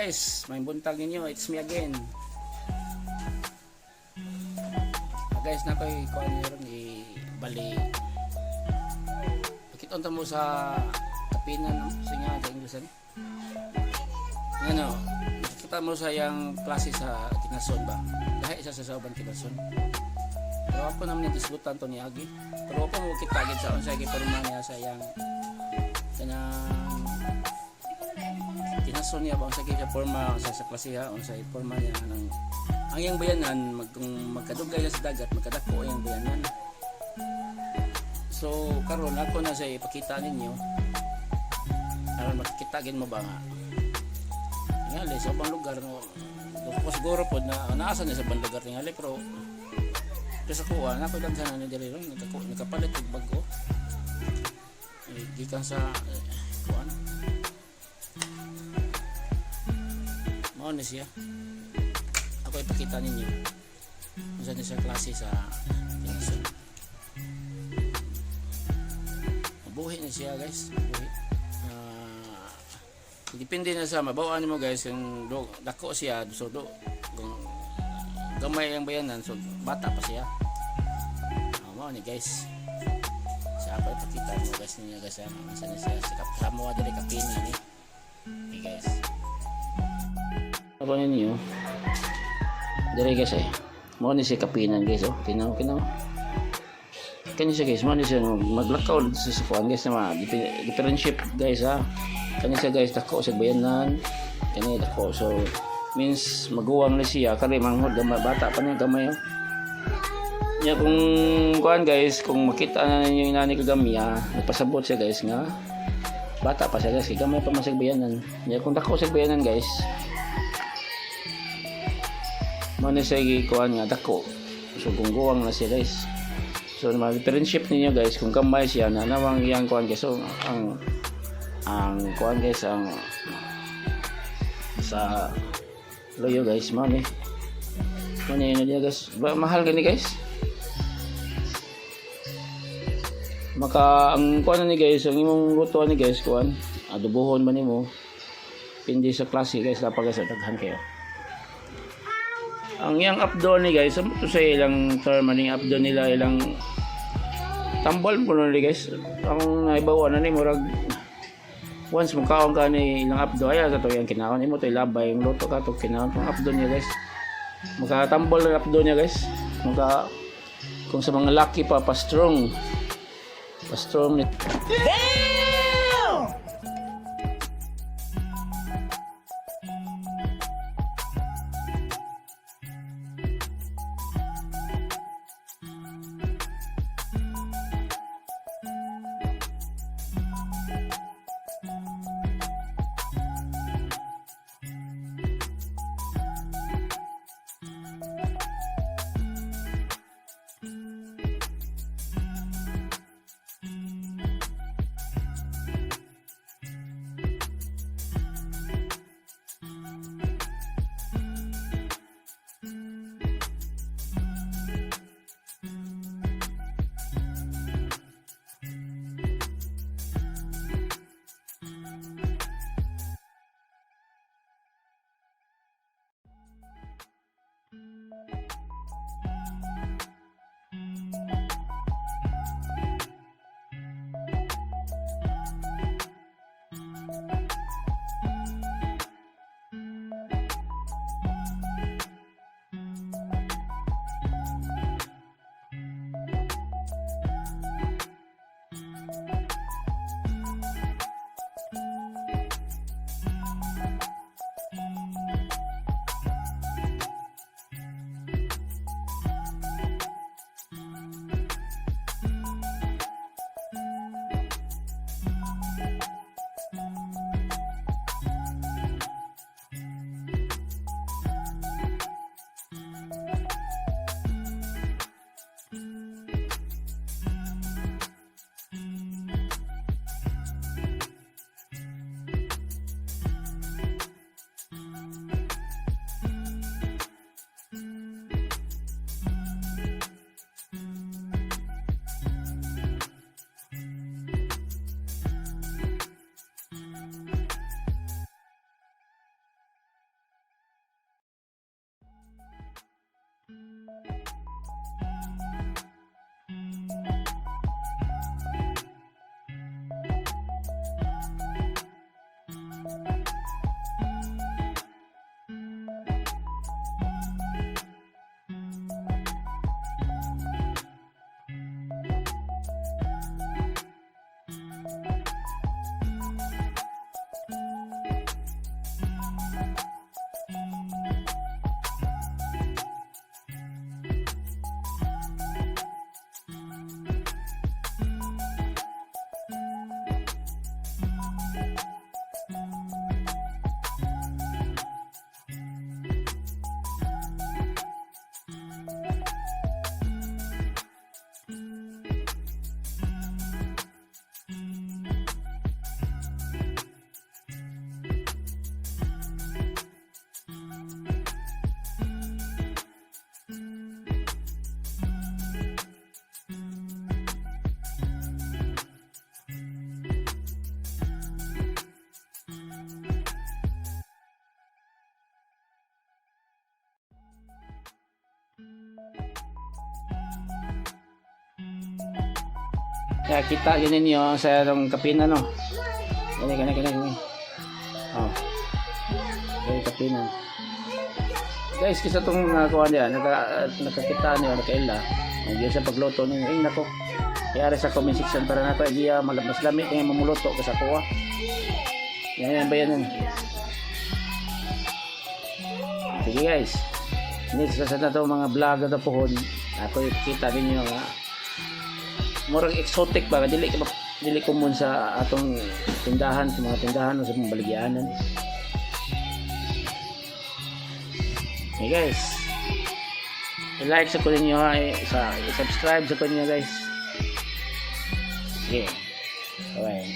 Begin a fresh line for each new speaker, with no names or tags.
Guys, may buntag ninyo, it's me again. Guys, na ko'y kuan niyo ron i bali. Pakita mo sa kapinan no? Sa nga sa English ano? Ngano, nakita mo sa yang klase sa tinason ba? Lahi isa sa uban tinason. Pero ako naman ni disgutan to ni Agi. Pero ako mo kita gid sa unsay giporma niya sa yang kanang tinason niya ba, unsay gi porma, unsay sa klase ha, unsay porma niya ng ang iyang bayanan kung magkadugay na sa dagat, magkadako ang iyang bayanan. So karon ako na sa ipakita ninyo aron makikita gin mo ba nga tingali sa ubang lugar no, ko siguro pod na naasa niya sa ubang lugar tingali, pero pero sa kuha na ako daghan na diri ron nakapalit og bag-o eh, gikan sa eh, kuan mao ni siya. Ako ipakita ninyo unsa ni siya klase sa tinason. Mabuhi na siya, guys, mabuhi. Depende na sa mabawaan mo, guys. Kung dako siya, so kung gamay ang bayanan, so bata pa siya. Mao ni, guys, sa ako ipakita mo guys ninyo, guys, ha, unsa ni siya sa Samoa diri kapina ni ni guys. Ako ninyo diri, guys, eh, mao ni si kapinan, guys. Oh, tinaw kinaw kani siya, guys. Mao ni siya maglakaw dito sa kuan, guys, na ma differentiate, guys, ha. Kani siya, guys, dako sa bayanan. Kani dako, so means maguwang na siya. Kani manghod gamay, bata pa niya, gamay, oh. Nya kung kuan, guys, kung makita na ninyo yung nani kagamya, nagpasabot siya, guys, nga bata pa siya, guys, kay gamay pa man siya bayanan. Nya kung dako sa bayanan, guys, mao ni siya gikuan nga dako, so gungguwang na siya, guys. So ma-differentiate ninyo, guys, kung gamay siya na nawang iyang kuan, guys. So ang kuan, guys, ang sa loyo, guys, mao ni yun niya, guys. Mahal gani, guys. Maka ang kuan ni, guys, ang imong luto ni, guys, kuan adobohon ba nimo, pindi sa klase, guys. Dapat, guys, daghan kayo ang iyang apdo ni, guys. Sa to sa ilang term aning apdo nila, ilang tambal po ni, guys. Ang naibawa na ni murag once mo kaon ka ni ilang apdo ay sa to yang kinaon nimo to ilabay yung luto ka to kinaon tong apdo niya, guys. Makatambal ang apdo niya, guys. Maka kung sa mga laki pa, pa strong, pa strong ni. Kaya kita yun ninyo sa atong kapinan, no. Gani, gani, gani, gani. Oh. Gani kapinan. Guys, kisa itong nakakuha niya, nakakita niyo, nakaila. Ang sa pagluto ninyo, ay nako. Kaya sa comment section para nako idea, mas lami kaya mamuluto ka sa kuha. Yan yan ba yan? Sige, guys. Next sa na to mga vlog na to pohon. Ako ipakita ninyo nga murag exotic ba, dili ka dili common sa atong tindahan, sa mga tindahan o sa mga baligyanan. Hey guys, i-like sa ko ninyo ha, eh, sa i-subscribe sa ko ninyo, guys. Sige. Bye.